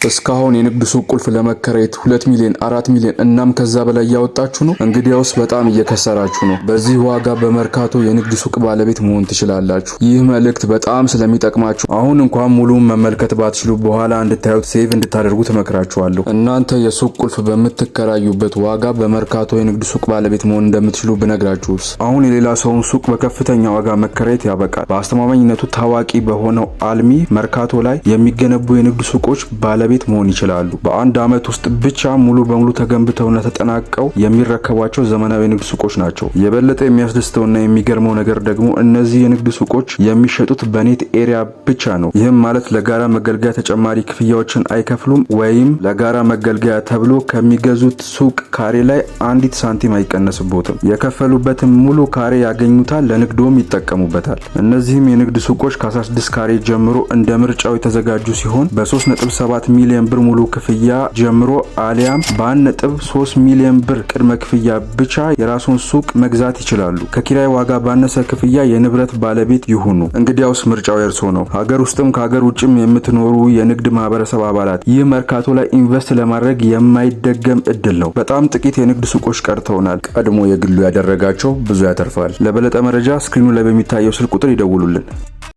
እስካሁን የንግድ ሱቅ ቁልፍ ለመከራየት 2 ሚሊዮን፣ 4 ሚሊዮን እናም ከዛ በላይ እያወጣችሁ ነው? እንግዲያውስ በጣም እየከሰራችሁ ነው። በዚህ ዋጋ በመርካቶ የንግድ ሱቅ ባለቤት መሆን ትችላላችሁ። ይህ መልእክት በጣም ስለሚጠቅማችሁ አሁን እንኳን ሙሉውን መመልከት ባትችሉ በኋላ እንድታዩት save እንድታደርጉ እመክራችኋለሁ። እናንተ የሱቅ ቁልፍ በምትከራዩበት ዋጋ በመርካቶ የንግድ ሱቅ ባለቤት መሆን እንደምትችሉ ብነግራችሁስ? አሁን የሌላ ሰውን ሱቅ በከፍተኛ ዋጋ መከራየት ያበቃል። በአስተማማኝነቱ ታዋቂ በሆነው አልሚ መርካቶ ላይ የሚገነቡ የንግድ ሱቆች ባለቤት መሆን ይችላሉ። በአንድ ዓመት ውስጥ ብቻ ሙሉ በሙሉ ተገንብተውና ተጠናቀው የሚረከቧቸው ዘመናዊ የንግድ ሱቆች ናቸው። የበለጠ የሚያስደስተውና የሚገርመው ነገር ደግሞ እነዚህ የንግድ ሱቆች የሚሸጡት በ net area ብቻ ነው። ይህም ማለት ለጋራ መገልገያ ተጨማሪ ክፍያዎችን አይከፍሉም ወይም ለጋራ መገልገያ ተብሎ ከሚገዙት ሱቅ ካሬ ላይ አንዲት ሳንቲም አይቀነስቦትም። የከፈሉበትን ሙሉ ካሬ ያገኙታል፣ ለንግዶም ይጠቀሙበታል። እነዚህም የንግድ ሱቆች ከ16 ካሬ ጀምሮ እንደ ምርጫው የተዘጋጁ ሲሆን በ3.7 ሚሊዮን ብር ሙሉ ክፍያ ጀምሮ አሊያም በ1.3 ሚሊዮን ብር ቅድመ ክፍያ ብቻ የራስዎን ሱቅ መግዛት ይችላሉ። ከኪራይ ዋጋ ባነሰ ክፍያ የንብረት ባለቤት ይሁኑ። እንግዲያውስ ምርጫው የእርስዎ ነው። ሀገር ውስጥም ከሀገር ውጭም የምትኖሩ የንግድ ማህበረሰብ አባላት፣ ይህ መርካቶ ላይ invest ለማድረግ የማይደገም እድል ነው። በጣም ጥቂት የንግድ ሱቆች ቀርተውናል። ቀድሞ የግሉ ያደረጋቸው ብዙ ያተርፋል። ለበለጠ መረጃ screen ኑ ላይ በሚታየው ስልክ ቁጥር ይደውሉልን።